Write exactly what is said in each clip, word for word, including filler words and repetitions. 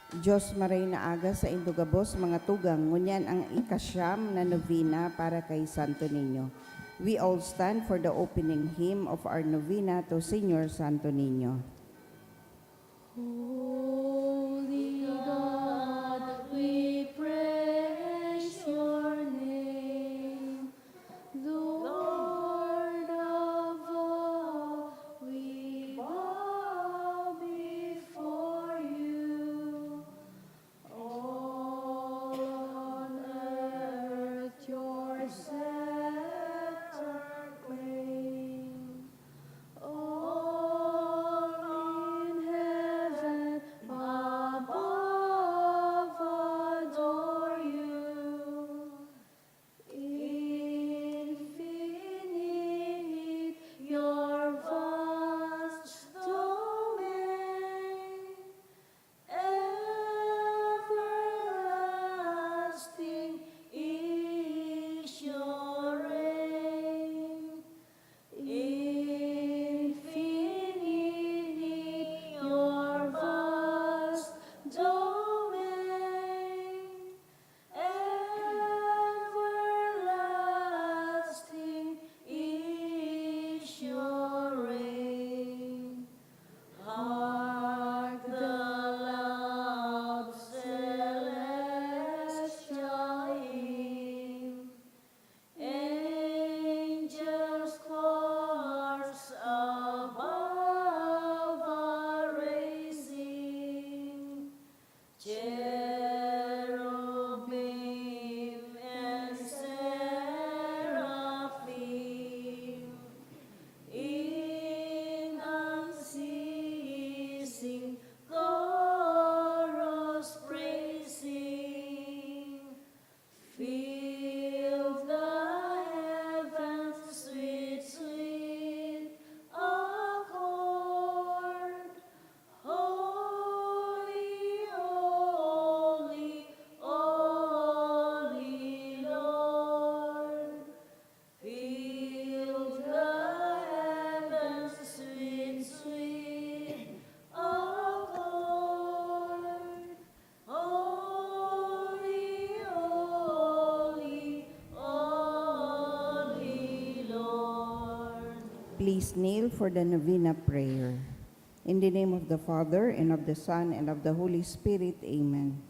Diyos maray na aga saindo gabos, mga tugang, ngunyan ang ikasyam na novena para kay Santo Niño. We all stand for the opening hymn of our novena to Señor Santo Niño. Holy God, we praise your name. Lord of all, we bow before you. All on earth your scepter claim. All in heaven above adore you. Infinite your vast domain, everlasting is your reign. Infinite your vast domain, everlasting is your reign. Hark the loud celestial hymn, angels' chorus above are raising, cherubim and seraphim in unceasing chorus praising. Fill the heavens with sweet accord. Holy, holy, holy Lord. Fill the heavens with sweet accord. Holy, holy, holy Lord. Please kneel for the novena prayer. In the name of the Father, and of the Son, and of the Holy Spirit. Amen.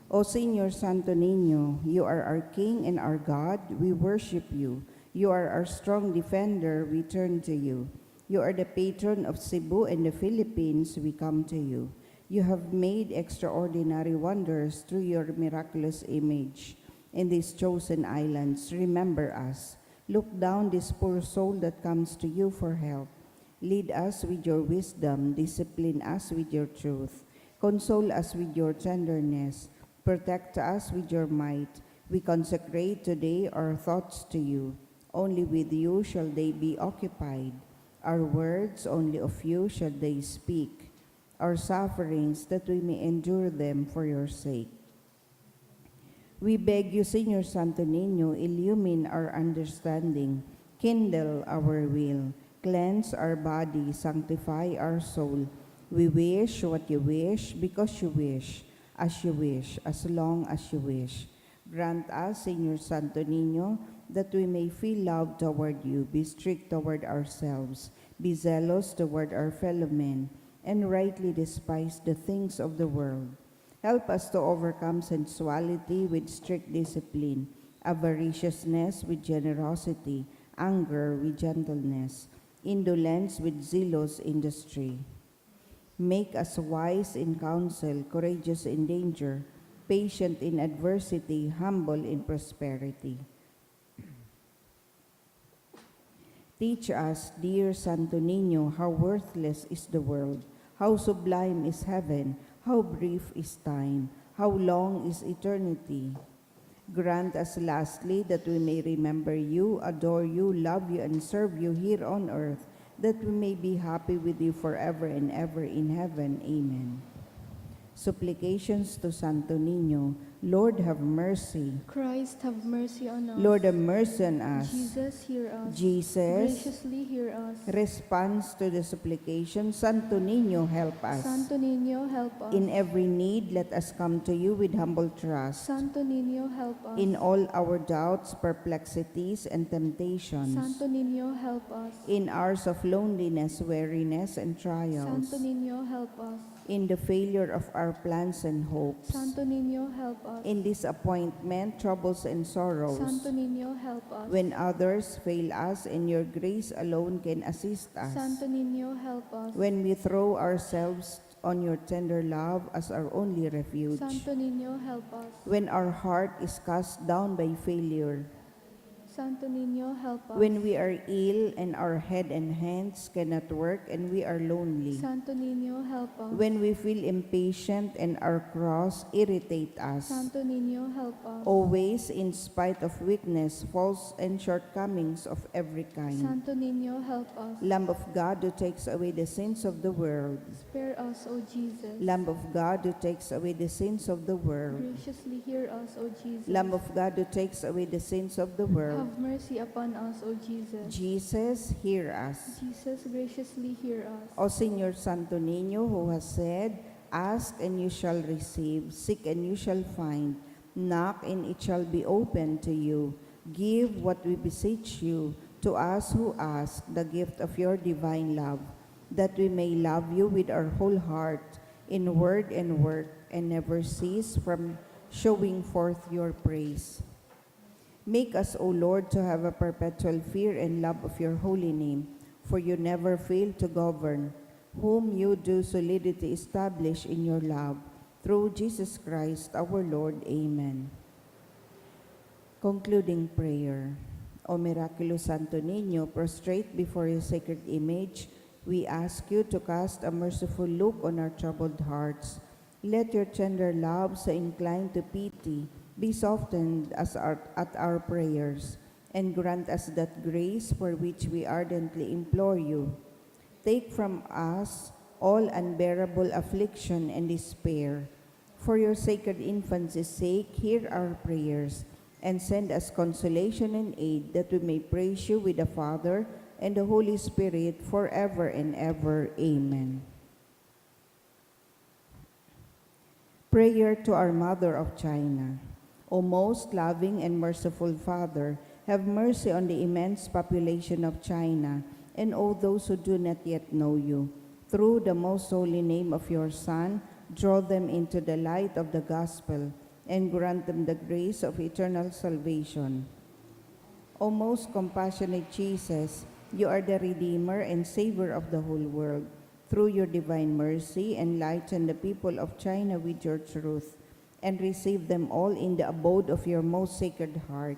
O Señor Santo Niño, you are our King and our God. We worship you. You are our strong defender. We turn to you. You are the patron of Cebu and the Philippines. We come to you. You have made extraordinary wonders through your miraculous image in these chosen islands. Remember us. Look down this poor soul that comes to you for help. Lead us with your wisdom, discipline us with your truth, console us with your tenderness, protect us with your might. We consecrate today our thoughts to you. Only with you shall they be occupied. Our words, only of you shall they speak. Our sufferings, that we may endure them for your sake. We beg you, Señor Santo Niño, illumine our understanding, kindle our will, cleanse our body, sanctify our soul. We wish what you wish, because you wish, as you wish, as long as you wish. Grant us, Señor Santo Niño, that we may feel love toward you, be strict toward ourselves, be zealous toward our fellow men, and rightly despise the things of the world. Help us to overcome sensuality with strict discipline, avariciousness with generosity, anger with gentleness, indolence with zealous industry. Make us wise in counsel, courageous in danger, patient in adversity, humble in prosperity. Teach us, dear Santo Niño, how worthless is the world, how sublime is heaven, how brief is time, how long is eternity. Grant us lastly that we may remember you, adore you, love you, and serve you here on earth, that we may be happy with you forever and ever in heaven. Amen. Supplications to Santo Niño. Lord, have mercy. Christ, have mercy on us. Lord, have mercy on us. Jesus, hear us. Jesus, Graciously hear us. Response to the supplication. Santo Niño, help us. Santo Niño, help us. In every need, let us come to you with humble trust. Santo Niño, help us. In all our doubts, perplexities, and temptations. Santo Niño, help us. In hours of loneliness, weariness, and trials. Santo Niño, help us. In the failure of our plans and hopes. Santo Niño, help us. In disappointment, troubles, and sorrows. Santo Niño, help us. When others fail us, and your grace alone can assist us. Santo Niño, help us. When we throw ourselves on your tender love as our only refuge. Santo Niño, help us. When our heart is cast down by failure. Santo Niño, help us. When we are ill and our head and hands cannot work and we are lonely. Santo Niño, help us. When we feel impatient and our cross irritate us. Santo Niño, help us. Always, in spite of weakness, faults, and shortcomings of every kind. Santo Niño, help us. Lamb of God who takes away the sins of the world. Spare us, O Jesus. Lamb of God who takes away the sins of the world. Graciously hear us, O Jesus. Lamb of God who takes away the sins of the world. Have mercy upon us, O Jesus. Jesus, hear us. Jesus, graciously hear us. O Señor Santo Niño, who has said, "Ask and you shall receive, seek and you shall find, knock and it shall be opened to you." Give what we beseech you to us who ask the gift of your divine love, that we may love you with our whole heart, in word and work, and never cease from showing forth your praise. Make us, O Lord, to have a perpetual fear and love of your holy name, for you never fail to govern, whom you do solidity establish in your love, through Jesus Christ our Lord. Amen. Concluding prayer. O Miraculous Santo Niño, prostrate before your sacred image, we ask you to cast a merciful look on our troubled hearts. Let your tender love, so inclined to pity, be softened as our, at our prayers, and grant us that grace for which we ardently implore you. Take from us all unbearable affliction and despair. For your sacred infancy's sake, hear our prayers, and send us consolation and aid, that we may praise you with the Father and the Holy Spirit, forever and ever. Amen. Prayer to our Mother of China. O most loving and merciful Father, have mercy on the immense population of China and all those who do not yet know you. Through the most holy name of your Son, draw them into the light of the gospel and grant them the grace of eternal salvation. O most compassionate Jesus, you are the Redeemer and Savior of the whole world. Through your divine mercy, enlighten the people of China with your truth, and receive them all in the abode of your most sacred heart.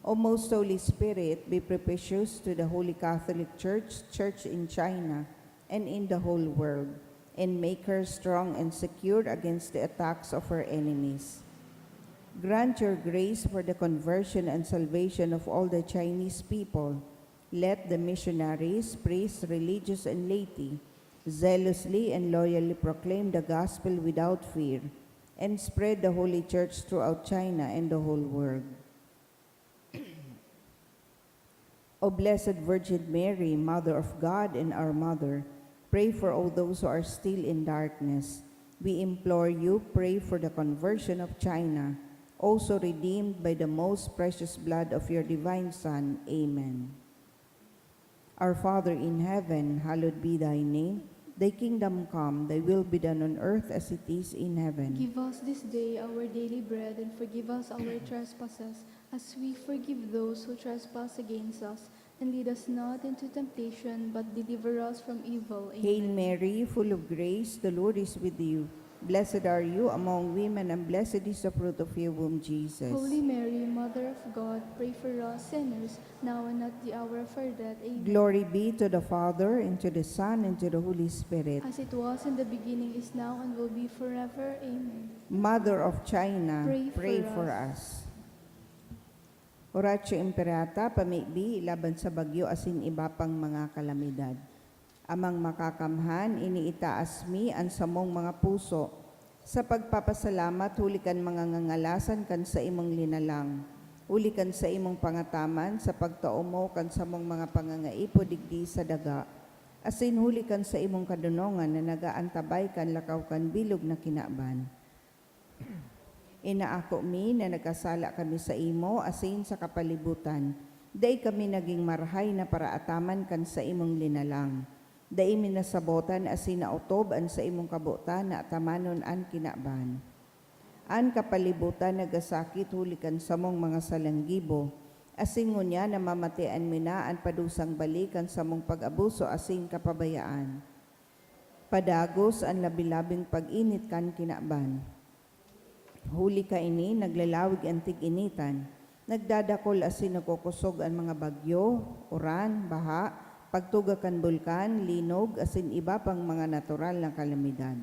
O most Holy Spirit, be propitious to the Holy Catholic Church, Church in China, and in the whole world, and make her strong and secure against the attacks of her enemies. Grant your grace for the conversion and salvation of all the Chinese people. Let the missionaries, priests, religious, and laity zealously and loyally proclaim the gospel without fear, and spread the Holy Church throughout China and the whole world. O Blessed Virgin Mary, Mother of God and our Mother, pray for all those who are still in darkness. We implore you, pray for the conversion of China, also redeemed by the most precious blood of your divine Son. Amen. Our Father in heaven, hallowed be thy name. Thy kingdom come, thy will be done on earth as it is in heaven. Give us this day our daily bread, and forgive us our trespasses, as we forgive those who trespass against us. And lead us not into temptation, but deliver us from evil. Hail Amen. Mary, full of grace, the Lord is with you. Blessed are you among women, and blessed is the fruit of your womb, Jesus. Holy Mary, Mother of God, pray for us sinners, now and at the hour of our death. Amen. Glory be to the Father, and to the Son, and to the Holy Spirit. As it was in the beginning, is now, and will be forever. Amen. Mother of China, Pray pray for for us. us. Oratio Imperata, pamibi laban sa bagyo asin iba pang mga kalamidad. Amang Makakamhan, iniitaas mi an samong mga puso Sa pagpapasalamat huli kan mga ngangalasan kan saimong linalang, huli kan saimong pangataman sa pagtao mo kan samong mga pangangaipo digdi sa daga, asin huli kan saimong kadonongan na nag-aantabay kan lakaw kan bilog na kinaban. Inaako mi na nagkasala kami saimo asin sa kapalibutan. Dai kami nagin marahay na paraataman kan saimong linalang. Dai mi nasabotan asin naotob an saimong kabotan na atamanon an kinaban. An kapalibutan nagasakit huli kan samong mga salanggibo, asin ngunyan namamatean mi na an padusang balik kan samong pag-abuso asin kapabayaan. Padagos an labi-labing pag-init kan kinaban. Huli kaini, naglalawig an tig-initan. Nagdadakol asin nagkukosog an mga bagyo, uran, baha, pagtuga kan bulkan, linog, asin iba pang mga natural na kalamidad.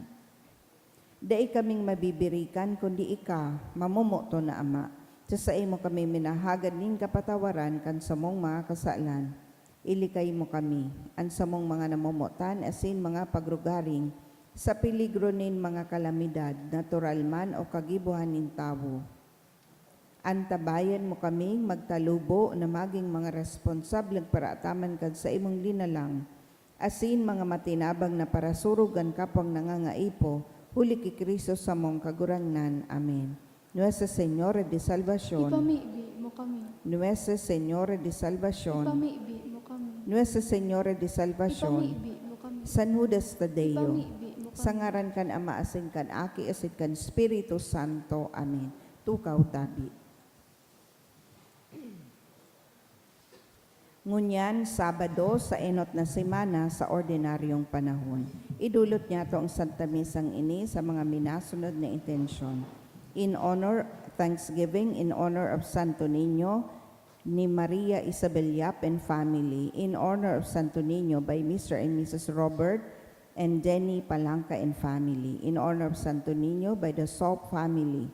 Dai kaming mabibirikan kundi ika, mamomoton na Ama. Sa saimo kami minahagad nin kapatawaran kan samong mga kasalan. Ilikay mo kami, an samong mga namomotan asin mga pagrugaring, sa peligro nin mga kalamidad, natural man o kagibohan nin tawo. Antabayan mo kaming magtalubo na magin mga responsableng paraataman kan saimong linalang, asin mga matinabang na parasurog kan kapwang nangangaipo, huli ki Cristo samong Kagurangnan. Amen. Nuestra Señora de Salvacion. Ipamibi mo kami. Nuestra Señora de Salvacion. Ipamibi mo kami. Nuestra Señora de Salvacion. Ipamibi mo kami. San Judas Tadeo. Ipamibi mo kami. Sa ngaran kan Ama asin kan Aki asin kan Espiritu Santo. Amen. Tukaw tabi. Ngunyan, Sabado, sa enot na semana sa ordinaryong panahon. Idulot niyato ang Santa Misang ini sa mga minasunod na intensyon. In honor, thanksgiving in honor of Santo Niño ni Maria Isabel Yap and family. In honor of Santo Niño by Mister and Missus Robert and Jenny Palanca and family. In honor of Santo Niño by the Sop family.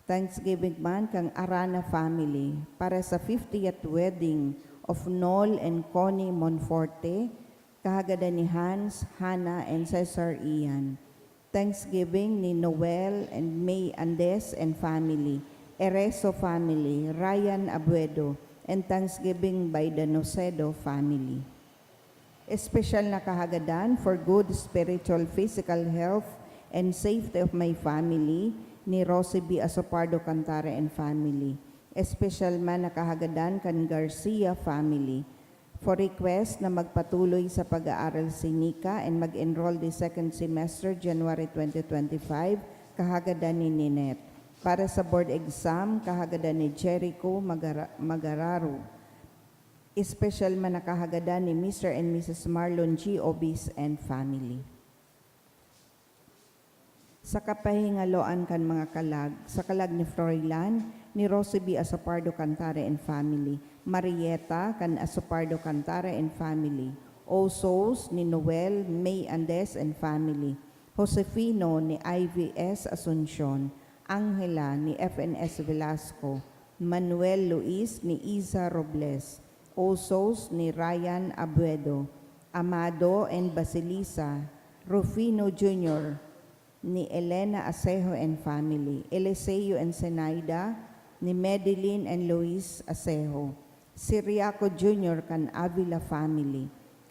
Thanksgiving man kan Arana family para sa fiftieth wedding of Nol and Connie Monforte, kahagadan ni Hans, Hannah, and Cesar Ian. Thanksgiving ni Noel and May Andes and family, Ereso family, Ryan Abuedo, and Thanksgiving by the Nocedo family. Espesyal na kahagadan for good spiritual, physical health and safety of my family ni Rosie B. Asopardo Cantare and family. Espesyal man na kahagadan kan Garcia family. For request na magpatuloy sa pag-aaral si Nika and mag-enroll the second semester, January twenty twenty-five, kahagadan ni Ninette. Para sa board exam, kahagadan ni Jericho Magara-, Magararo. Espesyal man na kahagadan ni Mister and Missus Marlon G. Obis and family. Sa kapahingaloan kan mga kalag, sa kalag ni Froilan, ni Rosie B. Asopardo Cantare and family, Marieta kan Asopardo Cantare and family, Osos ni Noel, May Andes and family, Josefino ni Ivy S. Asuncion, Angela ni F N S Velasco, Manuel Luis ni Iza Robles, Osos ni Ryan Abuedo, Amado and Basilisa, Rufino Junior ni Elena Asejo and family, Eliseo and Zenaida ni Medellin and Luis Asejo, Siriaco Junior kan Avila family,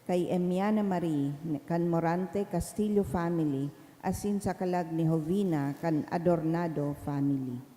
kay Emiana Marie kan Morante Castillo family, asin sa kalag ni Jovina kan Adornado family.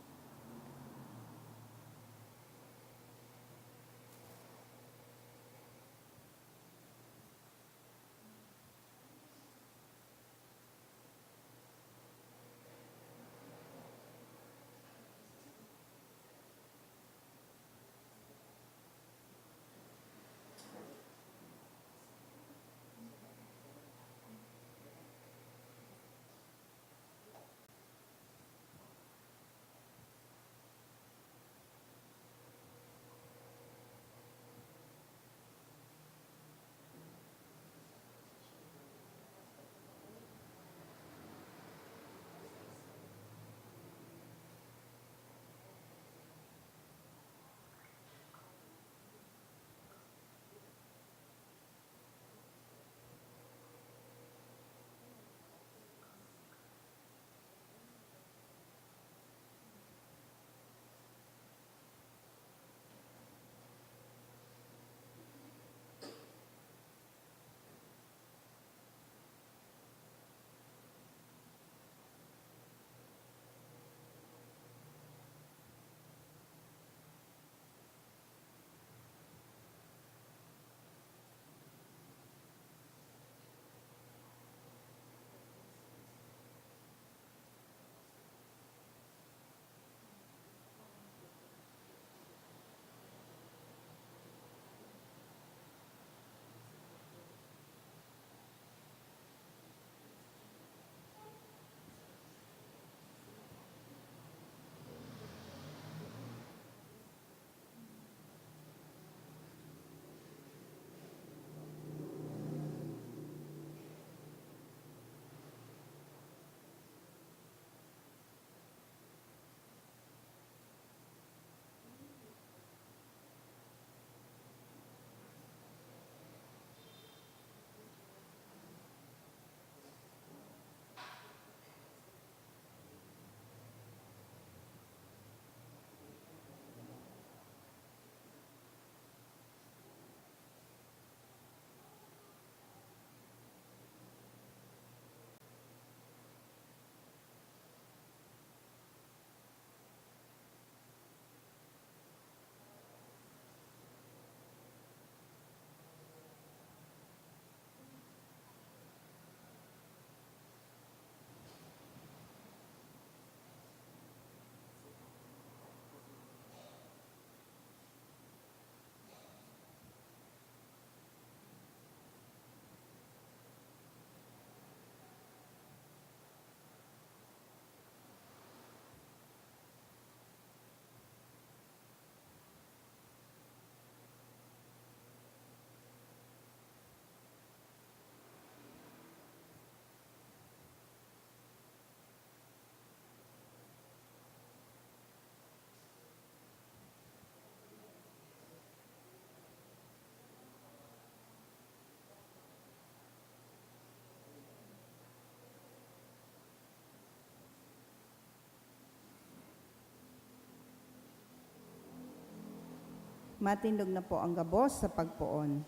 Matindog na po ang gabos sa pagpoon.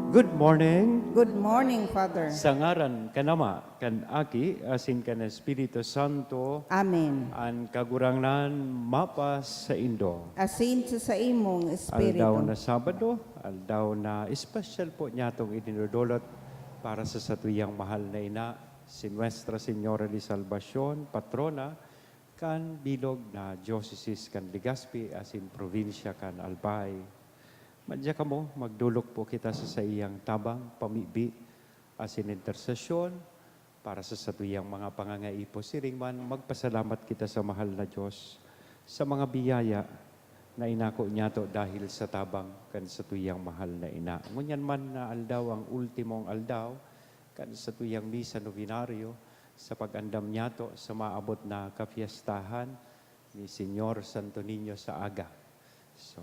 Good morning. Good morning, Father. Sa ngaran kan Ama, kan Aki, asin kan Espiritu Santo. Amen. An Kagurangnan mapasaindo. Asin sa saimong espiritu. Aldaw na Sabado, aldaw na espesyal po niyatong idinodolot para sa satuyang mahal na ina, si Nuestra Señora de Salvacion, patrona kan bilog na diocese kan Legazpi asin probinsya kan Albay. Madya kamo, magdolok po kita sa saiyang tabang, pamibi, asin intersesyon para sa satuyang mga pangangaipo. Siring man, magpasalamat kita sa mahal na Dios sa mga biyaya na inako niyato dahil sa tabang kan satuyang mahal na ina. Ngunyan man na aldaw, ang ultimong aldaw kan satuyang misa novenario sa pag-andam niyato sa maabot na kapiestahan ni Señor Santo Niño sa aga. So,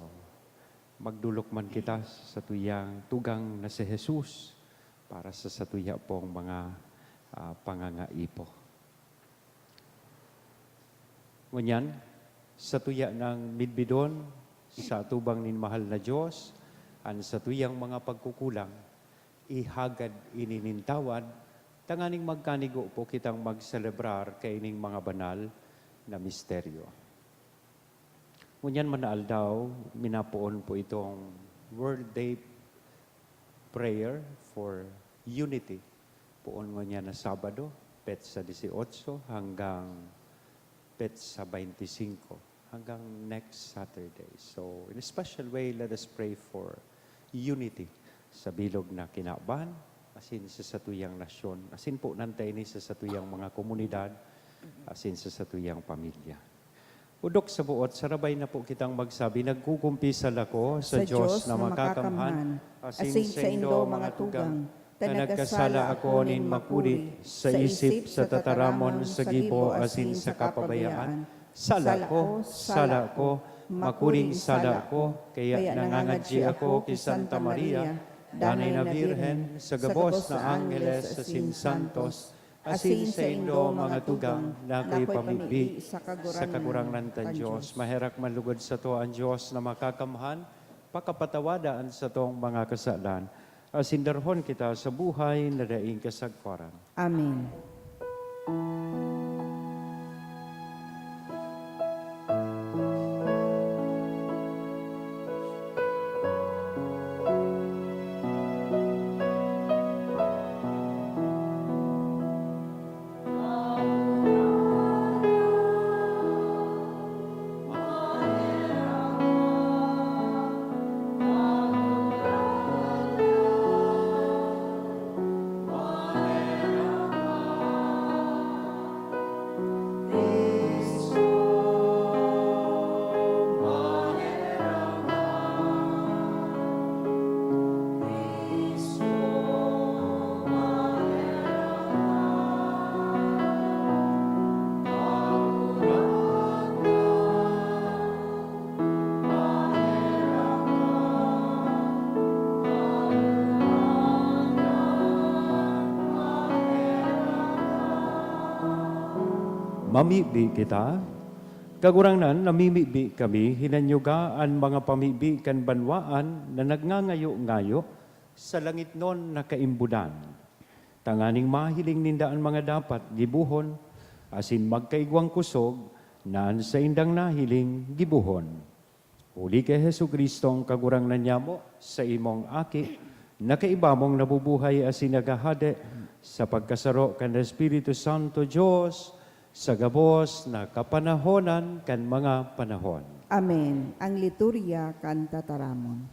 magdolok man kita sa satuyang tugang na si Jesus para sa satuya pong mga, ah, pangangaipo. Ngunyan, satuya nang midbidon sa atubang nin mahal na Dios an satuyang mga pagkukulang, ihagad ini nin tawad, tanganing magkanigo po kitang magselebrar kaining mga banal na misteryo. Ngunyan man na aldaw, minapoon po itong World Day Prayer for Unity. Poon ngunyan na Sabado, petsa dieciocho hanggang petsa veinticinco, hanggang next Saturday. So, in a special way, let us pray for unity sa bilog na kinaban, asin sa satuyang nasyon, asin po nanta ini sa satuyang mga komunidad, asin sa satuyang pamilya. Udok sa buot, sarabay na po kitang magsabi, nagkukumpisal ako sa, sa Diyos na makakamhan, asin saindo, mga tugang, ta nagkasala ako nin makuri sa isip, sa tataramon, sa gibo, asin sa kapabayaan. Sala ko, sala ko, makuring sala ko, kaya nangangadyi ako ki Santa Maria, Danay na Birhen, sa gabos na angheles asin santos, asin saindo, mga tugang, na akoy pamibi sa Kagurangnan ta Dios. Maherak man lugod sato an Dios na makakamhan, pakapatawada an satong mga kasalan, asin darhon kita sa buhay na daing kasagkoran. Amen. Mamibi kita. Kagurangnan, namimibi kami, hinanyuga an mga pamibi kan banwaan na nagngangayo-ngayo sa langitnon na kaimbodan, tanganing mahiling ninda an mga dapat gibohon, asin magkaigwang kusog na an saindang nahiling gibohon. Huli ki Jesu-Cristong Kagurangnan nyamo, sa imong Aki, na kaiba mong nabubuhay asin naghahade sa pagkasaro kan Espiritu Santo, Dios, sa gabos na kapanahonan kan mga panahon. Amen. Ang liturya kan tataramon.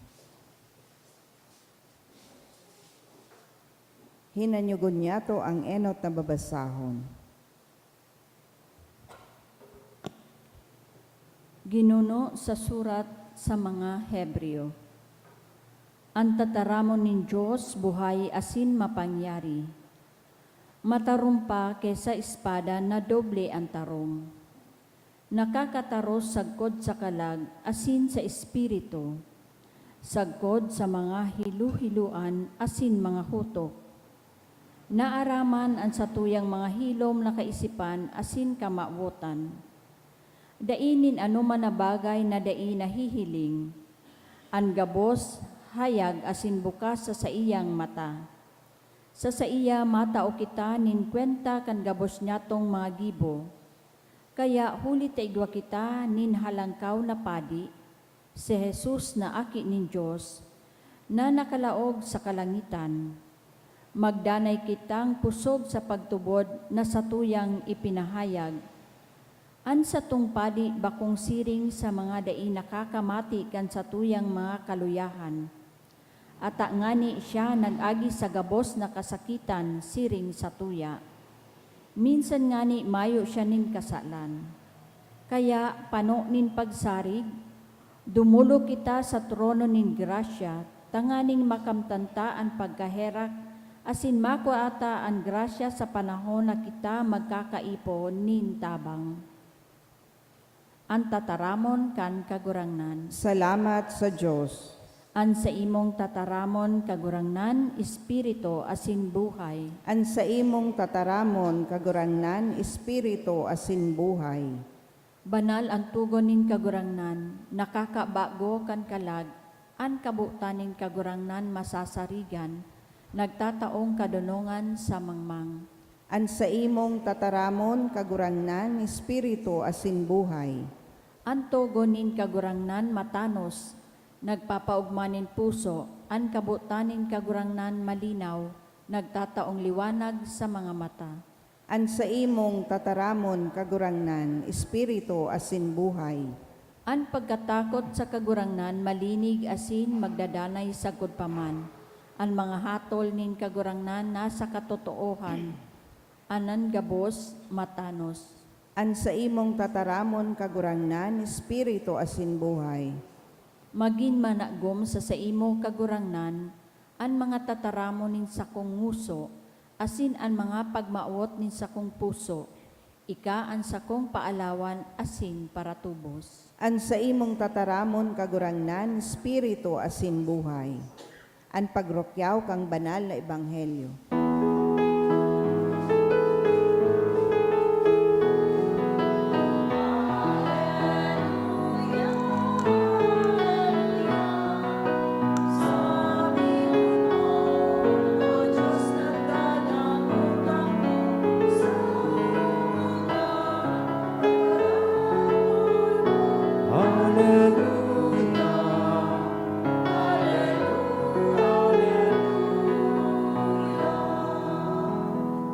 Hinanyogon niyato ang enot na babasahon. Ginuno sa surat sa mga Hebreo. An tataramon nin Dios buhay asin mapangyari. Matarom pa ki sa espada na doble an tarom. Nakakataros sagkod sa kalag asin sa espiritu, sagkod sa mga hilo-hiloan asin mga hutok. Naaraman an satuyang mga hilom na kaisipan asin kamawotan. Dai nin anoman na bagay na dai nahihiling. An gabos, hayag asin bukas sa saiyang mata. Sa saiya matao kita nin kwenta kan gabos niyatong mga gibo. Kaya huli ta igwa kita nin Halangkaw na Padi, si Jesus na Aki nin Dios, na nakalaog sa kalangitan, magdanay kitang pusog sa pagtubod na satuyang ipinahayag. An satong padi bakong siring sa mga dai nakakamati kan satuyang mga kaluyahan. Ata ngani siya nag-agi sa gabos na kasakitan siring satuya. Minsan ngani mayo siya nin kasalan. Kaya, pano nin pagsarig, dumolok kita sa trono nin grasya tanganing makamtan ta an pagkaherak asin makua ta an grasya sa panahon na kita magkakaipon nin tabang. An tataramon kan Kagurangnan. Salamat sa Dios. An saimong tataramon, Kagurangnan, espiritu asin buhay. An saimong tataramon, Kagurangnan, espiritu asin buhay. Banal an togon nin Kagurangnan, nakakabago kan kalag. An kabotan nin Kagurangnan masasarigan, nagtataong kadonongan sa mangmang. An saimong tataramon, Kagurangnan, espiritu asin buhay. An togon nin Kagurangnan matanos, nagpapaogma nin puso. An kabotan nin Kagurangnan malinaw, nagtataong liwanag sa mga mata. An saimong tataramon, Kagurangnan, espiritu asin buhay. An pagkatakot sa Kagurangnan malinig asin magdadanay sagkod pa man. An mga hatol nin Kagurangnan nasa katotoohan, an an gabos, matanos. An saimong tataramon, Kagurangnan, espiritu asin buhay. Magin managom sa saimo, Kagurangnan, an mga tataramon nin sakong ngoso asin an mga pagmawot nin sakong puso. Ika an sakong paalawan asin paratubos. An saimong tataramon, Kagurangnan, espiritu asin buhay. An pagrukyaw kan banal na ebanghelyo.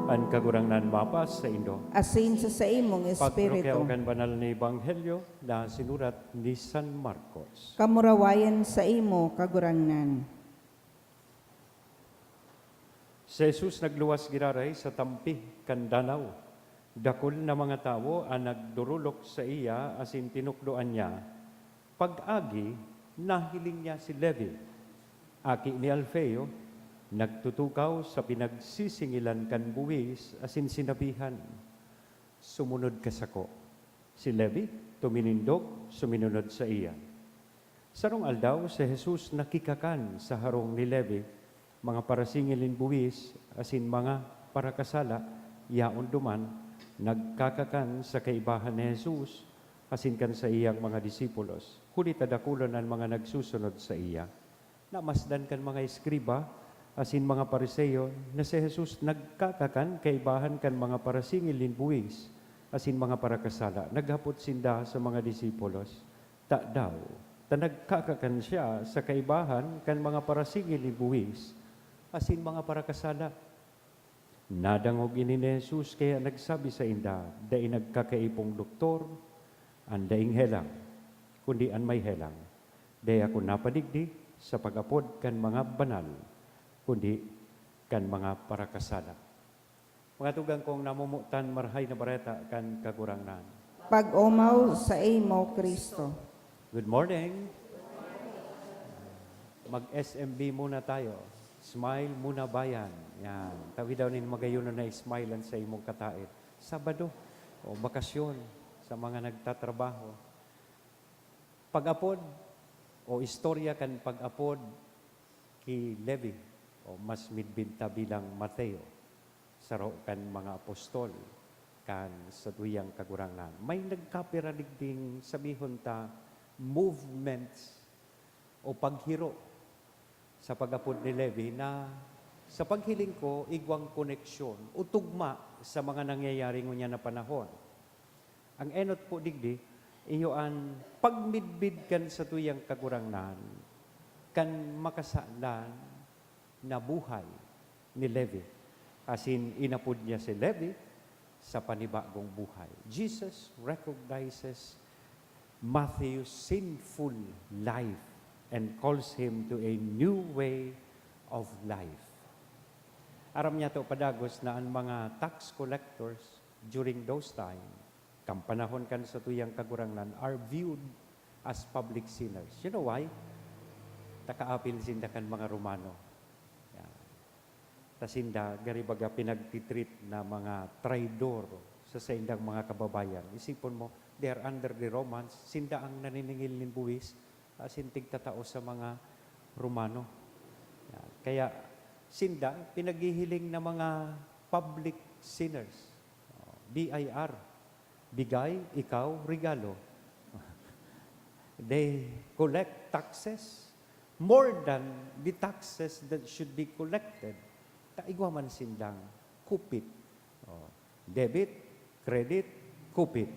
An Kagurangnan mapasaindo. Asin sa saimong espiritu. Pagtrukyaw kan banal na ebanghelyo na sinurat ni San Marcos. Kamurawayan saimo, Kagurangnan. Si Jesus nagluwas giraray sa tampi kan danaw. Dakul na mga tawo an nagdorolok saiya asin tinukdoan niya. Pag-agi, nahiling niya si Levi, aki ni Alfeo, nagtutukaw sa pinagsisingilan kan buhis asin sinabihan, "Sumunod ka sako." Si Levi tuminindog, suminunod saiya. Sarong aldaw, si Jesus nakikakan sa harong ni Levi, mga parasingil nin buhis asin mga parakasala yaon duman nagkakakan sa kaibahan ni Jesus asin kan saiyang mga disipulos, huli ta dakulon an mga nagsusunod saiya. Namasdan kan mga eskriba asin mga Fariseo na si Jesus nagkakakan kaibahan kan mga parasingil nin buhis asin mga parakasala. Naghapot sinda sa mga disipulos, "Tadaw ta nagkakakan siya sa kaibahan kan mga parasingil nin buhis asin mga parakasala?" Nadangog ini ni Jesus kaya nagsabi sainda, "Dai nagkakaipong doktor an daing helang, kundi an may helang. Dai ako napadigdi sa pag-apod kan mga banal, kundi kan mga parakasala. Mga tugang kong namomotan, Marahay na Bareta kan Kagurangnan. Pag-omaw saimo, Cristo. Good morning. Mag-S M B muna tayo. Smile muna, bayan. Yan. Tawi daw nin magayon na smile an saimong kataed. Sabado, o bakasyon sa mga nagtatrabaho. Pag-apod o istorya kan pag-apod ki Levi, o mas midbid ta bilang Mateo, saro kan mga apostol kan satuyang Kagurangnan. May nagkapira digding, sabihon ta, movements o paghiro sa pag-apod ni Levi na, sa paghiling ko, igwang koneksyon o tugma sa mga nangyayari ngunyan na panahon. Ang enot po digdi, iyo an pagmidbid kan satuyang Kagurangnan kan makasalan na buhay ni Levi, asin inapod niya si Levi sa panibagong buhay. Jesus recognizes Matthew's sinful life and calls him to a new way of life. Aram niyato padagos na an mga tax collectors during those time, kan panahon kan satuyang Kagurangnan, are viewed as public sinners. You know why? Ta kaapil sinda kan mga Romano. Yan. Ta sinda, gari baga, pinagtitreat na mga traidor sa saindang mga kababayan. Isipon mo, they are under the Romans, sinda ang naniningil nin buwis, asin tigtatao sa mga Romano. Yan. Kaya sinda, pinaghihiling na mga public sinners. Oh, B I R. Bigay, ikaw, regalo. They collect taxes more than the taxes that should be collected. Ta igwa man sindang kupit. Oh, debit, credit, kupit.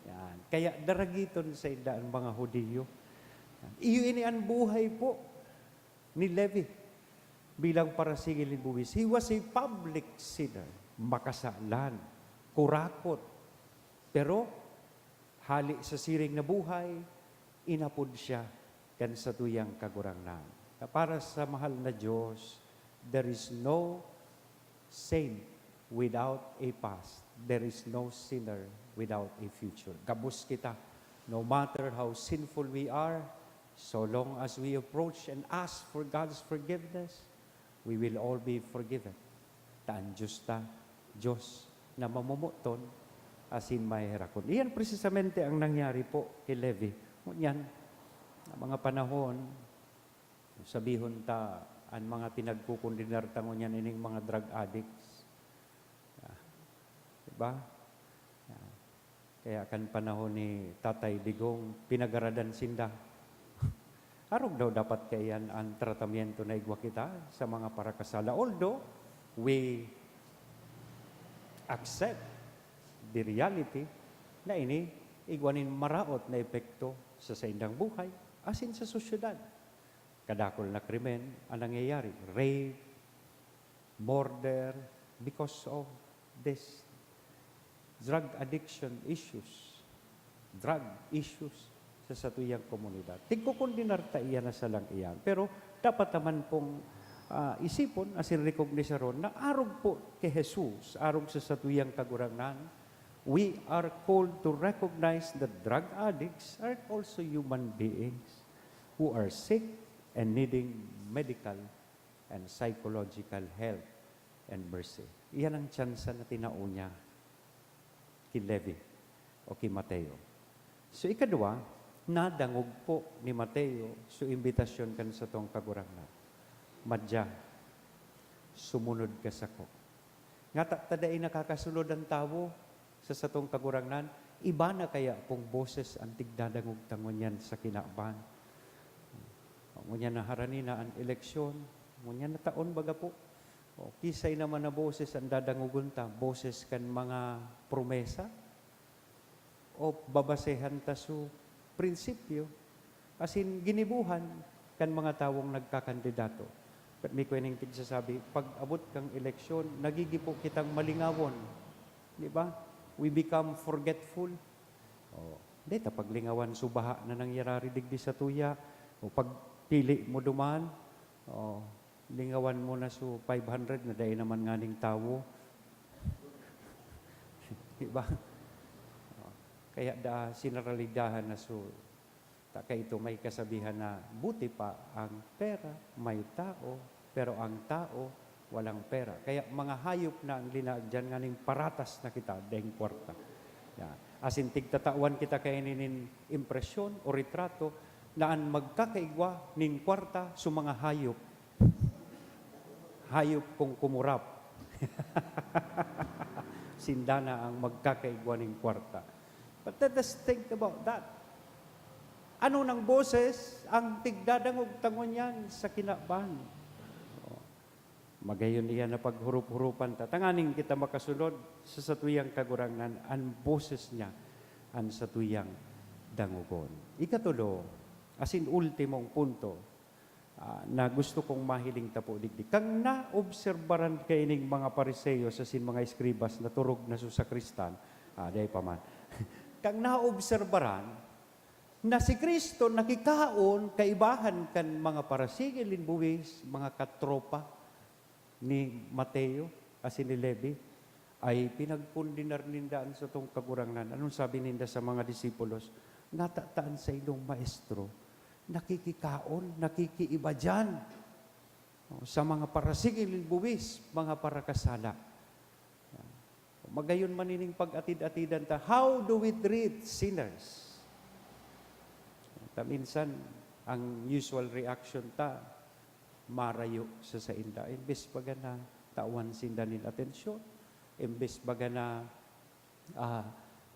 Yan. Kaya daragiton sainda an mga Judio. Iyo ini an buhay po ni Levi bilang parasingil nin buwis. He was a public sinner, makasalan, kurakot. Pero hali sa siring na buhay, inapod siya kan satuyang Kagurangnan. Na para sa mahal na Diyos, there is no saint without a past. There is no sinner without a future. Gabos kita, no matter how sinful we are, so long as we approach and ask for God's forgiveness, we will all be forgiven. Ta an Diyos ta, Diyos na mamomoton asin maheherakon. Iyan presisamente ang nangyari po ki Levi. Ngunyan, na mga panahon, sabihon ta, an mga pinagkokondenar ta ngunyan ining mga drug addicts. Ah, diba? Ah, kaya kan panahon ni Tatay Digong, pinagaradan sinda. Arog daw dapat kaiyan an tratamiento na igwa kita sa mga parakasala. Although, we accept the reality na ini igwa nin maraot na epekto sa saindang buhay asin sa sosyedad. Kadakul na krimen an nangyayari, rape, murder, because of this drug addiction issues, drug issues sa satuyang komunidad. Tigkokondenar ta iyan na salang iyan. Pero dapat naman pong, ah, isipon asin rekognisaron na arog po ki Jesus, arog sa satuyang Kagurangnan, we are called to recognize that drug addicts are also human beings who are sick and needing medical and psychological help and mercy. Iyan ang tsansa na tinao niya ki Levi o ki Mateo. So, ikadwa, nadangog po ni Mateo so imbitasyon kan satong Kagurangnan. Madya, sumunod ka sako. Ngata ta dai nakakasunod an tawo sa satong Kagurangnan? Iba na kaya pong boses an tigdadangog ta ngunyan sa kinaban? Ngunyan na harani na an eleksyon, ngunyan na taon baga po. O, kisay naman na boses an dadangogon ta, boses kan mga promesa? O babasehan ta su prinsipyo asin ginibohan kan mga tawong nagkakandidato? Permi ko ining pigsasabi, pag-abot kan eleksyon, nagigibo kitang malingawon. Di ba? We become forgetful. Oh, di ta paglingawan su baha na nangyarari digdi satuya. O pagpili mo duman, oh, Lingawan mo na su five hundred na dai naman nganing tawo. Di ba? Kaya da, sinaralidahan na su, ta kaito may kasabihan na, "Buti pa ang pera may tao, pero ang tao walang pera." Kaya mga hayop na ang linaag diyan, nganing paratas na kita, daing kwarta. Yan. Asin tigtatawan kita kaini nin impresyon o retrato na an magkakaigwa nin kwarta su mga hayop. Hayop kung kumurap. Sinda na ang magkakaigwa nin kwarta. But let us think about that. Ano nang boses ang tigdadangog ta ngunyan sa kinaban? Oh. Magayon iyan na paghurup-hurupan ta, tanganing kita makasunod sa satuyang Kagurangnan, an boses niya an satuyang dangogon. Ikatulo, asin ultimong punto, ah, na gusto kong mahiling ta po digdi. Kan naobserbaran kaining mga Fariseo asin mga eskribas na turog na su sakristan, ah, dai pa man. Kan naobserbaran na si Cristo nakikaon kaibahan kan mga parasingil nin buwis, mga katropa ni Mateo asin ni Levi, ay pinagkondenar ninda an satong Kagurangnan. Anong sabi ninda sa mga disipulos? "Nata ta an saindong maestro nakikikaon, nakikiiba diyan, no, sa mga parasingil nin buwis, mga parakasala." Magayon man ining pag-atid-atidan ta, "How do we treat sinners?" Ta minsan, ang usual reaction ta, marayo sa sainda. Imbes baga na tawan sinda nin atensyon, imbes baga na, ah,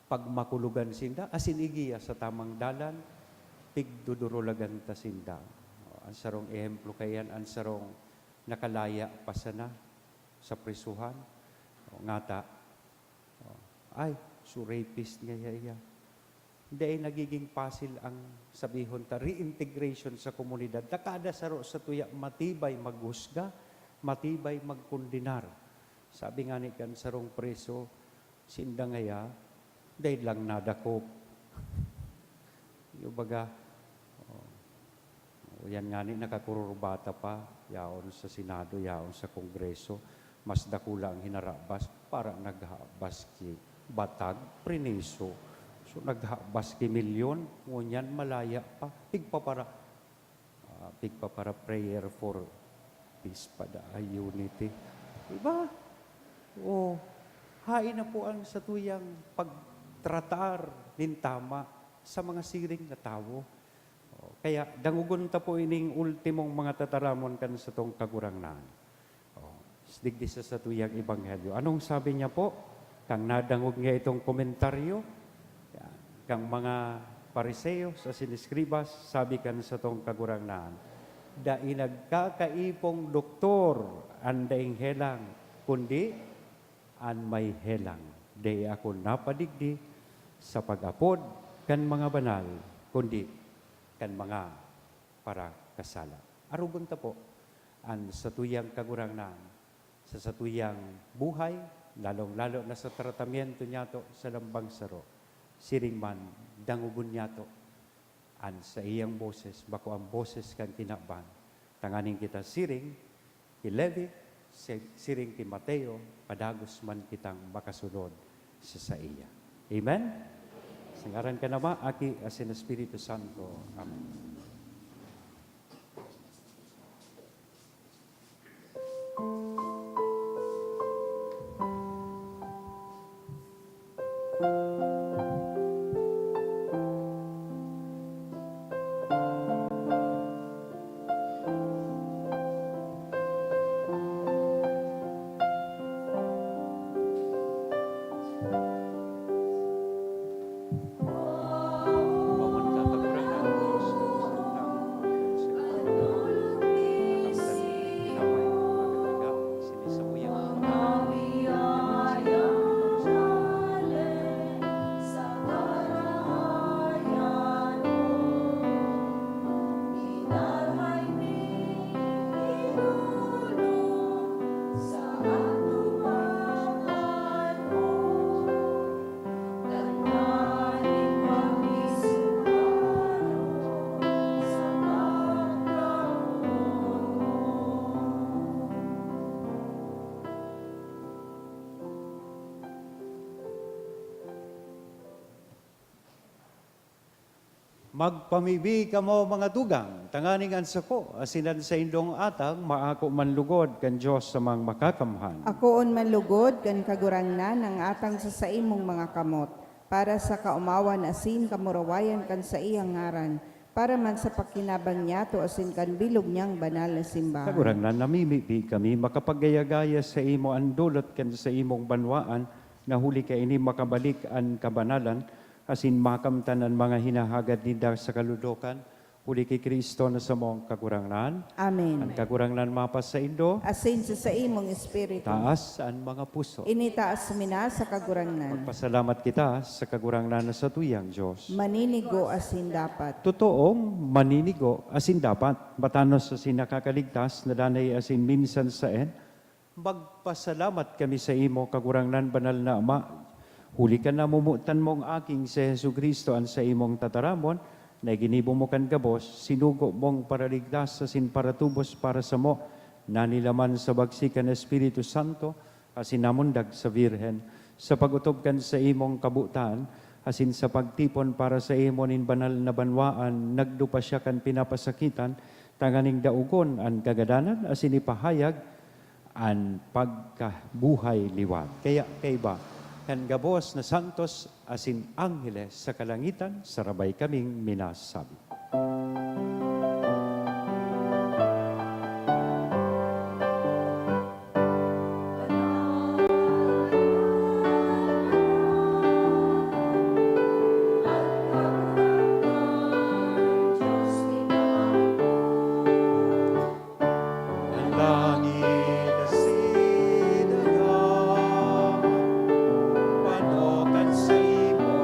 pagmakulogan sinda, asin igiya sa tamang dalan, pigdudurulagan ta sinda. O, an sarong ehemplo kaiyan, an sarong nakalaya pa sana sa prisuhan. O, ngata, o, ay, su rapist ngaya iya. Dai nagiging pasil ang sabihon ta, reintegration sa komunidad. Ta kada saro satuya matibay maghusga, matibay magkondenar. Sabi ngani kan sarong preso, sinda ngaya, dai lang nadakop. Yung baga, oh, yan ngani, nakakururbata pa, yaon sa Senado, yaon sa Kongreso. Mas dakula ang hinarabas, para naghabas ki batag, priniso. So, naghabas ki milyon, ngunyan malaya pa. Pigpapara, ah, pigpapara prayer for peace pa da, ay, unity. Diba? Oh, hain na po ang satuyang pagtratar nin tama sa mga siring na tawo. Oh, kaya dangogon ta po ining ultimong mga tataramon kan satong Kagurangnan. Oh, digdi sa satuyang ebanghelyo. Anong sabi niya po? Kan nadangog niya itong komentaryo, yan, kan mga Fariseo asin eskribas, sabi kan satong Kagurangnan, "Dai nagkakaipong doktor an daing helang, kundi an may helang. Dai ako napadigdi sa pag-apod kan mga banal, kundi kan mga parakasala." Arogon ta po an satuyang Kagurangnan sa satuyang buhay, lalong-lalo na sa tratamiento niyato sa lambang saro. Siring man, dangogon niyato an saiyang boses, bako an boses kan kinaban, tanganing kita siring ki Levi, si-, siring ki Mateo, padagos man kitang makasunod sa saiya. Amen? Sa ngaran kan Ama, Aki, asin Espiritu Santo. Amen. Magpamibi kamo, mga tugang, tanganing an sako asin an saindong atang maako man lugod kan Dios Amang Makakamhan. Akoon man lugod kan Kagurangnan ang atang sa saimong mga kamot, para sa kaomawan asin kamurawayan kan saiyang ngaran, para man sa pakinabang niyato asin kan bilog niyang banal na simbahan. Kagurangnan, namimibi kami makapagaya-gaya saimo an dulot kan saimong banwaan, na huli kaini makabalik an kabanalan, asin makamtan an mga hinahagad ninda sa kalulokan, huli ki Cristo na samong Kagurangnan. Amen. An Kagurangnan mapasaindo. Asin sa saimong espiritu. Taas an mga puso. Initaas mi na sa Kagurangnan. Magpasalamat kita sa Kagurangnan na satuyang Dios. Maninigo asin dapat. Totoong maninigo asin dapat, matanos asin nakakaligtas na danay asin minsan saen, Magpasalamat kami saimo, Kagurangnan, banal na Ama, huli kan namomotan mong Aking si Jesu-Cristo an saimong tataramon, na ginibo mo kan gabos, sinugo mong paraligtas asin paratubos para samo, nanilaman sa bagsik kan Espiritu Santo, asin namundag sa Birhen. Sa pag-otob kan saimong kabotan, asin sa pagtipon para saimo nin banal na banwaan, nagdupa siya kan pinapasakitan, tanganing daogon an kagadanan asin ipahayag an pagkabuhay liwat. Kaya kaiba kan gabos na santos asin angheles sa kalangitan, sarabay kaming minasabi. An langit asin daga, pano kan saimo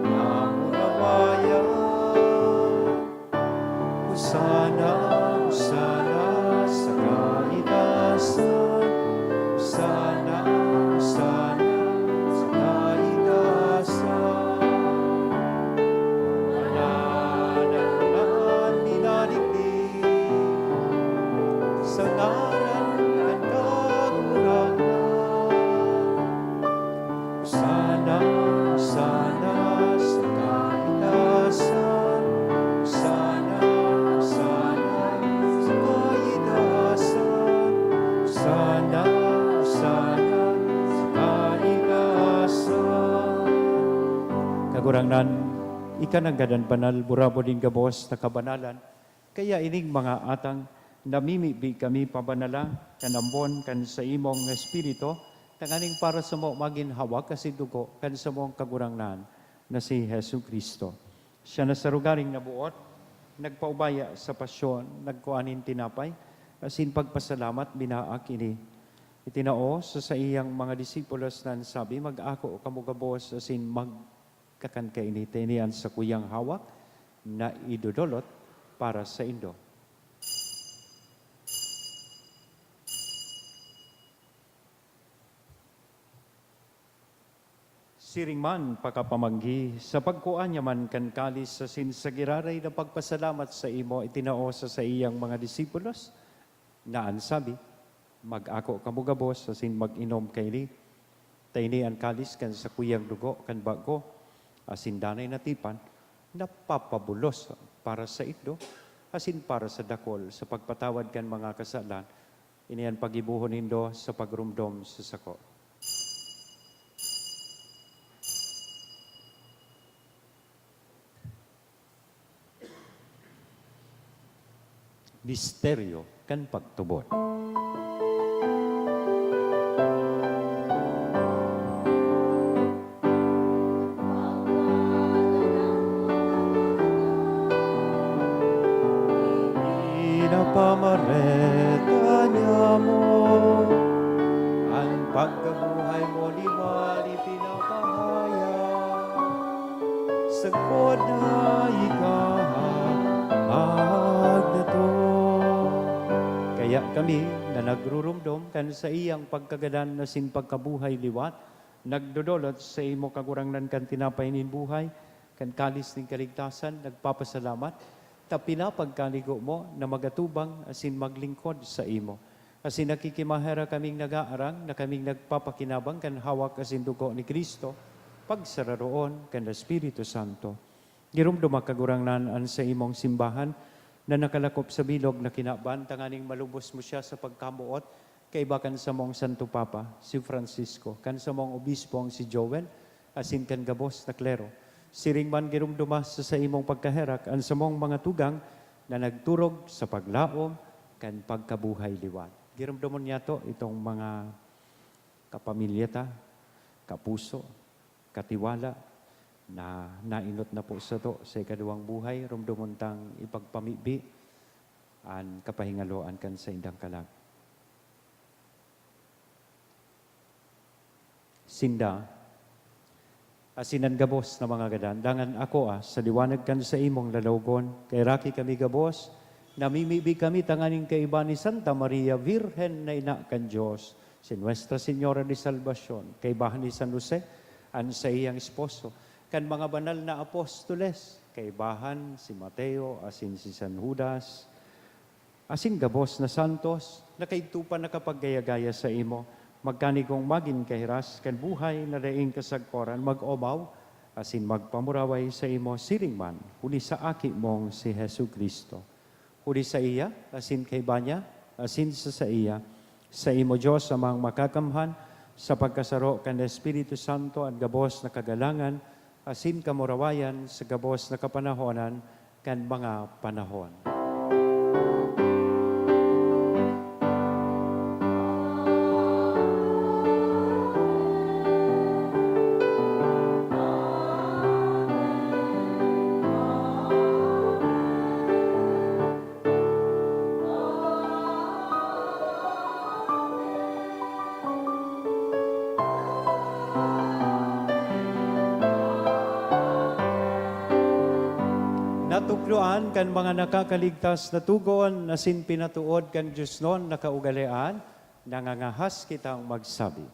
kamurawayan. Hosana, Hosana sa kaitaasan. Hosana, Hosana sa kaitaasan. Mananaklan, minadigdi sa ngaran kan Kagurangnan. Hosana, Hosana sa kaitaasan. Hosana, Hosana sa kaitaasan. Hosana, Hosana sa kaitaasan. Kagurangnan, ika nanggad an banal, burabod nin gabos na kabanalan. Kaya ining mga atang, namimibi kami pabanala kan ambon kan saimong Espiritu, tanganing para samo magin hawak asin dugo kan samong Kagurangnan na si Jesu-Cristo. Siya na sa rogaring naboot, nagpaubaya sa pasyon, nagkua nin tinapay, asin pagpasalamat, binaak ini. Itinao sa saiyang mga disipulos na an sabi, "Mag-ako kamo gabos asin magkakan kaini, ta ini an sakuyang hawak na idodolot para saindo." Siring man pakapamanggi, sa pagkua niya man kan kalis asin sa giraray na pagpasalamat saimo, itinao sa saiyang mga disipulos, na an sabi, "Mag-ako kamo gabos asin mag-inom kaini, ta ini an kalis kan sakuyang dugo kan bago asin danay na tipan, na papabulos para saindo asin para sa dakul sa pagpatawad kan mga kasalan. Ini an paggibohon nindo sa pagromdom sa sako." Misteryo kan pagtubod. Pinapamareta niamo an pagkabuhay mo liwat ipinapahayag. Sagkod na ika magdato. Kaya kami na nagrurumdom kan saiyang pagkagadan asin pagkabuhay liwat, nagdodolot saimo, Kagurangnan, kan tinapay nin buhay, kan kalis nin kaligtasan, nagpapasalamat ta pinapagkanigo mo na magatubang asin maglingkod saimo. Asin nakikimaherak kaming nagaarang na kaming nagpapakinabang kan hawak asin dugo ni Cristo, pagsararoon kan Espiritu Santo. Giromdoma, Kagurangnan, an saimong simbahan na nakalakop sa bilog na kinaban, tanganing malubos mo siya sa pagkamoot, kaiba kan samong Santo Papa, si Francisco, kan samong obispong si Joel, asin kan gabos na klero. Siring man, giromdoma sa saimong pagkaherak an samong mga tugang na nagturog sa paglaom kan pagkabuhay liwat. Giromdomon niyato itong mga kapamilya ta, kapuso, katiwala, na nainot na po sato sa ikaduwang buhay, romdomon tang ipagpamibi an kapahingaloan kan saindang kalag. Sinda, asin an gabos na mga gadan, dangan ako, ah, sa liwanag kan saimong lalawogon, kaheraki kami gabos, namimibi kami tanganing kaiba ni Santa Maria, Birhen na Ina kan Dios, si Nuestra Señora de Salvacion, kaibahan ni San Jose, an saiyang esposo, kan mga banal na apostoles, kaibahan si Mateo asin si San Judas, asin gabos na santos, na kaidto pa nakapaggaya-gaya saimo, magkanigong magin kahiras kan buhay na daing kasagkoran, mag-omaw asin magpamuraway saimo siring man, huli sa Aki mong si Jesu-Cristo. Huli saiya, asin kaiba niya, asin sa saiya, saimo, Dios Amang Makakamhan, sa pagkasaro kan Espiritu Santo, an gabos na kagalangan asin kamurawayan sa gabos na kapanahonan kan mga panahon. Natukdoan kan mga nakakaligtas na tugon asin pinatood kan diosnon na kaugalean, nangangahas kitang magsabi.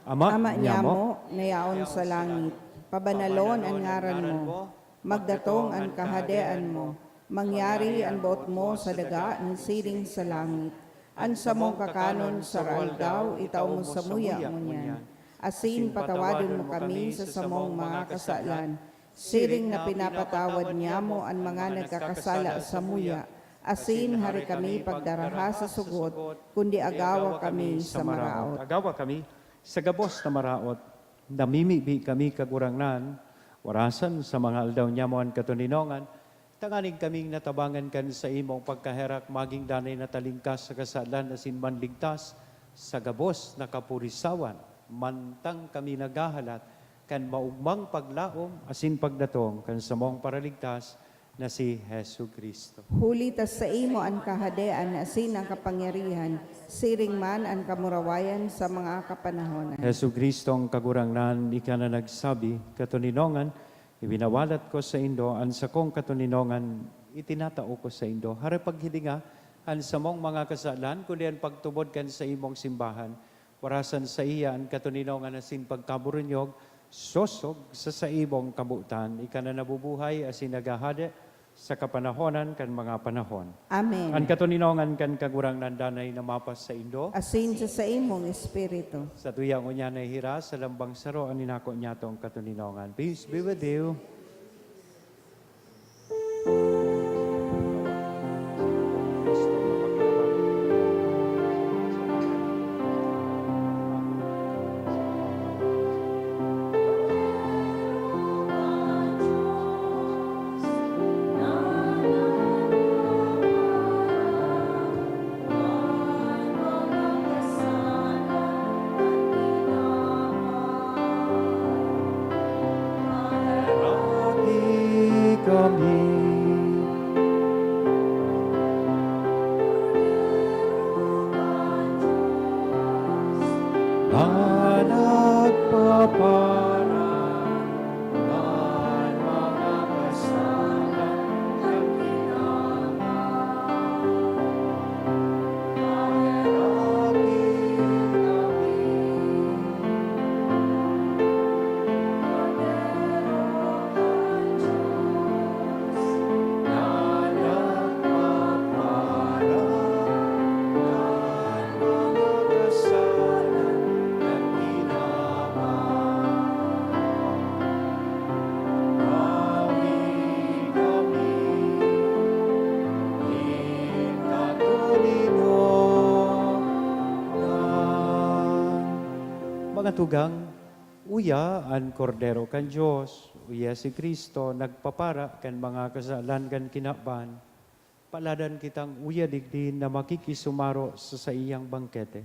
Ama, Ama nyamo, nyamo, na yaon sa langit, pabanalon an ngaran mo, magdatong an kahadean mo, mangyari an boot mo sa daga na siring sa langit. An samong kakanon sa aldaw, itao mo samuya ngunyan. Asin patawadon mo kami sa samong mga kasalan, siring na pinapatawad nyamo an mga nagkakasala samuya. Asin hari kami pagdaraha sa sugot, kundi agawa kami sa maraot. Agawa kami sa gabos na maraot. Namimibi kami, Kagurangnan, warasan sa mga aldaw nyamo an katoninongan, tanganing kaming natabangan kan saimong pagkaherak, magin danay na talingkas sa kasalan asin manligtas sa gabos na kapurisawan, mantang kami naghahalat kan maogmang paglaom asin pagdatong kan samong Paraligtas na si Jesu-Cristo. Huli ta saimo an kahadean asin an kapangyarihan, siring man an kamurawayan sa mga kapanahonan. Jesu-Cristo, an Kagurangnan, ika na nagsabi, "Katoninongan, iwinawalat ko saindo an sakong katoninongan, itinatao ko saindo." Hare paghilinga an samong mga kasalan, kundi an pagtubod kan saimong simbahan. Warasan saiya an katoninongan asin pagkaburunyog, sosog sa saimong kabotan, ika na nabubuhay asin naghahade sa kapanahonan kan mga panahon. Amen. An katoninongan kan Kagurangnan danay na mapasaindo. Asin sa saimong espiritu. Satuya ngunyan nahihiras sa lambang saro an inako nyatong katoninongan. Peace be with you. Heraki kami. Na nagpaparan kan mga kasalan kan tinapay. Mga tugang, uya an Kordero kan Dios, uya si Cristo nagpapara kan mga kasalan kan kinaban. Paladan kitang uya digdi na makikisumaro sa saiyang bangkete.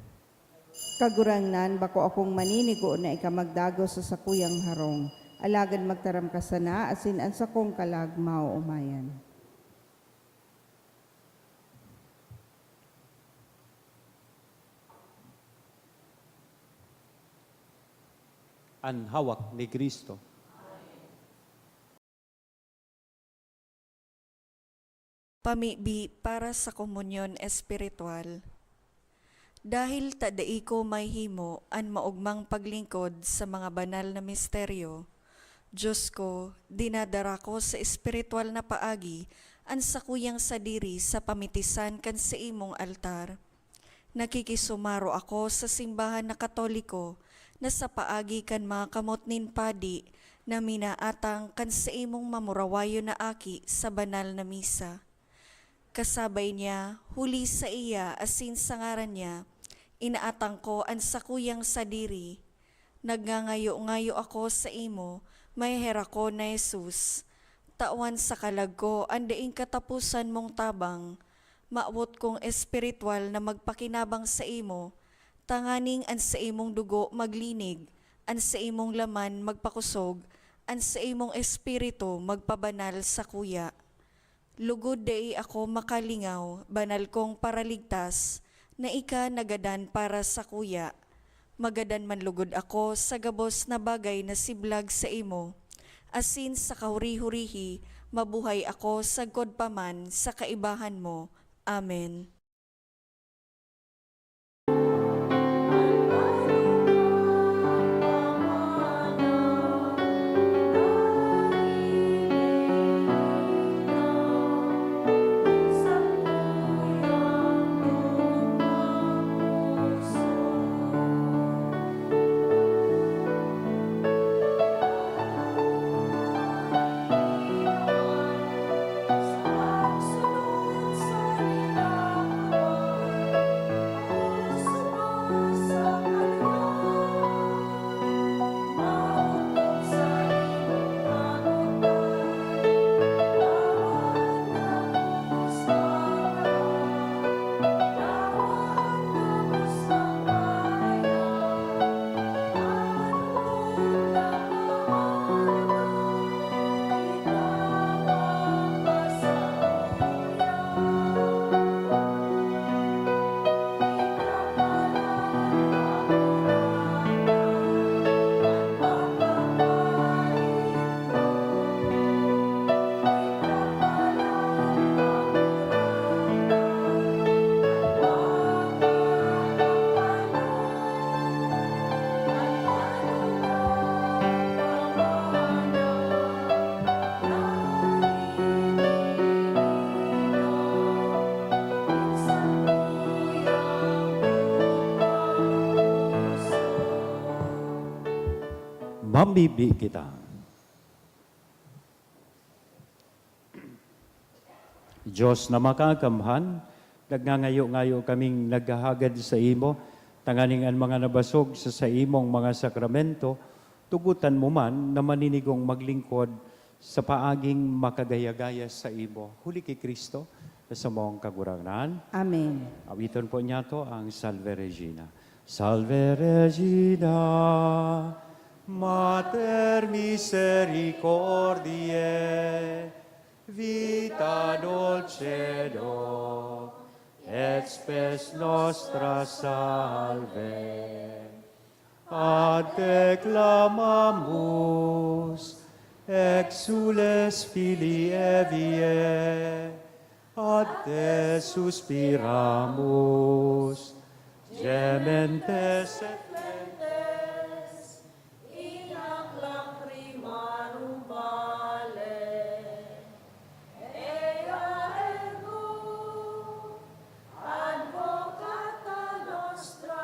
Kagurangnan, bako akong maninigo na ika magdagos sa sakuyang harong. Alagad magtaram ka sana, asin an sakong kalag maoomayan. An hawak ni Cristo. Pamibi para sa komunyon espiritual. Dahil ta dai ko mahimo an maogmang paglingkod sa mga banal na misteryo, Dios ko, dinadara ko sa espiritual na paagi an sakuyang sadiri sa pamitisan kan saimong altar. Nakikisumaro ako sa simbahan na Katoliko na sa paagi kan mga kamot nin padi na minaatang kan saimong mamurawayon na aki sa banal na misa. Kasabay niya, huli saiya asin sa ngaran niya, inaatang ko an sakuyang sadiri. Nagngangayo-ngayo ako saimo, maheherakon na Jesus, tawan sa kalag ko an daing kataposan mong tabang. Mawot kong espiritual na magpakinabang saimo, tanganing an saimong dugo maglinig, an saimong laman magpakosog, an saimong espiritu magpabanal sakuya. Lugod dai ako makalingaw, banal kong Paraligtas, na ika nagadan para sakuya. Magadan man lugod ako sa gabos na bagay na siblag saimo, asin sa kahuri-hurihi, mabuhay ako sagkod pa man sa kaibahan mo. Amen. Mamibi kita. Dios na makakamhan, nagngangayo-ngayo kaming naghahagad saimo, tanganing an mga nabasog sa saimong mga sakramento, tugotan mo man na maninigong maglingkod sa paaging makagaya-gaya saimo. Huli ki Cristo, na samong Kagurangnan. Amen. Awiton po niyato ang Salve Regina. Salve Regina, Mater misericordiae, vita dulcedo, et spes nostra salve. Ad te clamamus, exsules filii Evae, ad te suspiramus, gementes et lacrimarum vale. Ea ergo advocata nostra,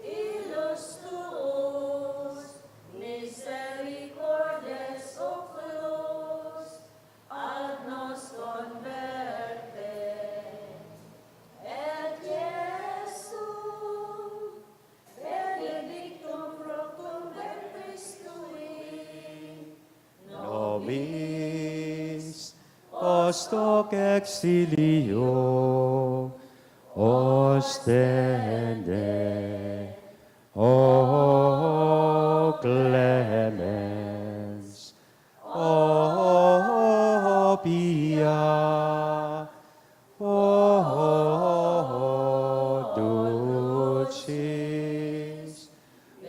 ilus tuus, misericordes oculos, ad nos converte, et Iesum Hoc exilio ostende, O clemens, O pia, O dulcis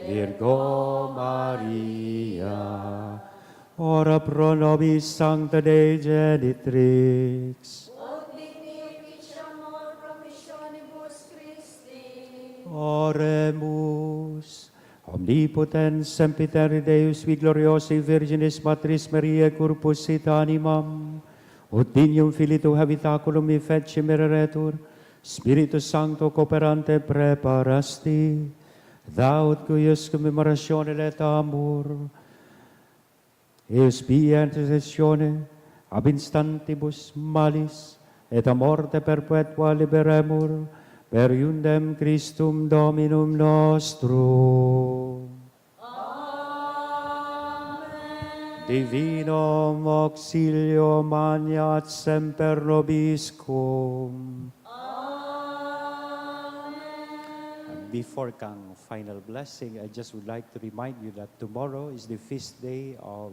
Virgo Maria. Ora pro nobis Sancta Dei Genitrix. Ut digni officium promissionibus Christi. Oremus. Omnipotens sempiterni Deus, qui gloriosae Virginis Matrice Mariae corpus et animam, ut dignum Filii tuae habitaculum effecti mereretur, Spiritus Sancto cooperante praeparasti, thou, ut cuius commemoratione laetamur, eius pia intercessione ab instantibus malis et a morte perpetua liberemur, per eundem Christum Dominum nostrum. Amen. Divinum auxilium maneat semper nobiscum. Amen. And before kang final blessing, I just would like to remind you that tomorrow is the feast day of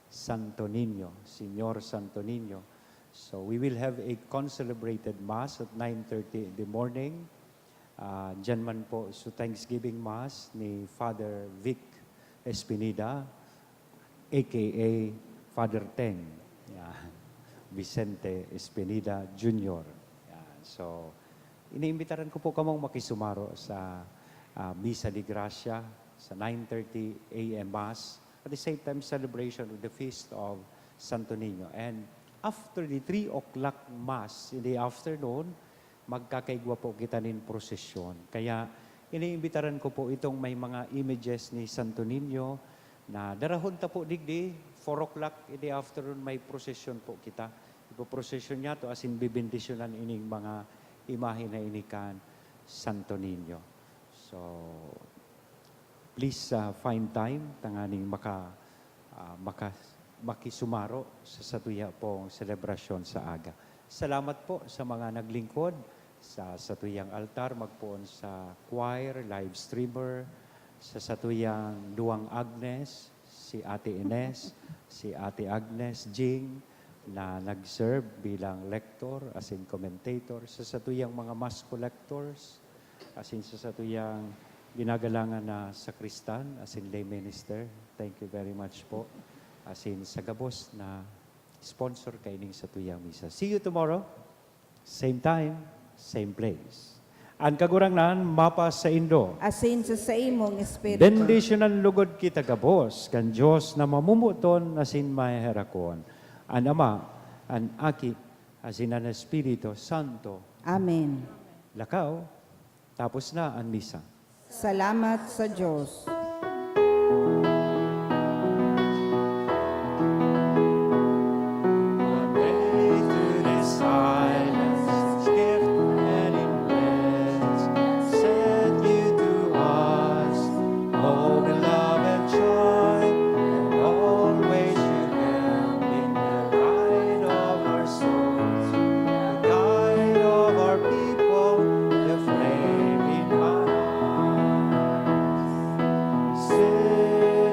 Santo Niño, Señor Santo Niño. So we will have a concelebrated Mass at nine thirty in the morning. Ah, diyan man po sa Thanksgiving Mass ni Father Vic Espinida, A K A Father Teng. Yan. Vicente Espinida Junior. Yan. So, iniimbitaran ko po kamong makisumaro sa, ah, Misa de Gracia sa nine thirty A M Mass. At the same time, celebration of the Feast of Santo Niño. And after the three o'clock Mass in the afternoon, magkakaigwa po kita nin prosesyon. Kaya iniimbitaran ko po itong may mga images ni Santo Niño na darahon ta po digdi, four o'clock in the afternoon, may prosesyon po kita. Ipoprosesyon niya to, asin bibendisyonan ining mga imahe na ini kan Santo Niño. So, please, ah, find time tanganing maka-, ah, maka-, makisumaro sa satuya pong selebrasyon sa aga. Salamat po sa mga naglingkod sa satuyang altar, magpoon sa choir, live streamer, sa satuyang duwang Agnes, si Ate Ines, si Ate Agnes Jing, na nag-serve bilang lector, as in commentator, sa satuyang mga mass collectors, as in sa satuyang ginagalangan na sakristan, as in lay minister. Thank you very much po. As in sa gabos na sponsor kaining satuyang misa. See you tomorrow. Same time, same place. An Kagurangnan mapasaindo. Asin sa saimong espiritu. Bendisyonan lugod kita gabos kan Dios na mamomoton asin maheherakon, an Ama, an Aki, asin an Espiritu Santo. Amen. Lakaw, tapos na an misa. Salamat sa Dios.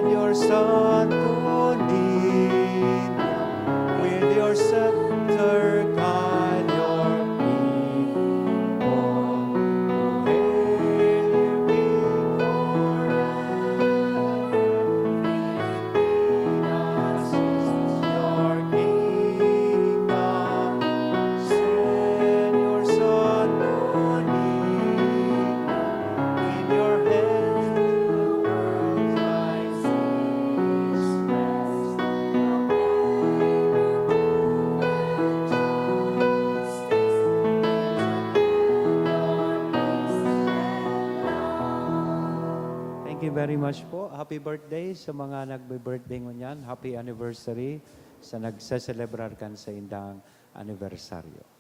Señor Santo Niño, with your scepter guide your people, who hail you King forever. Lead us in your kingdom, Señor Santo Niño. In your hands the world lies. Thank you very much po. Happy birthday sa mga nagbe-birthday ngunyan. Happy anniversary sa nagseselebrar kan saindang anibersaryo.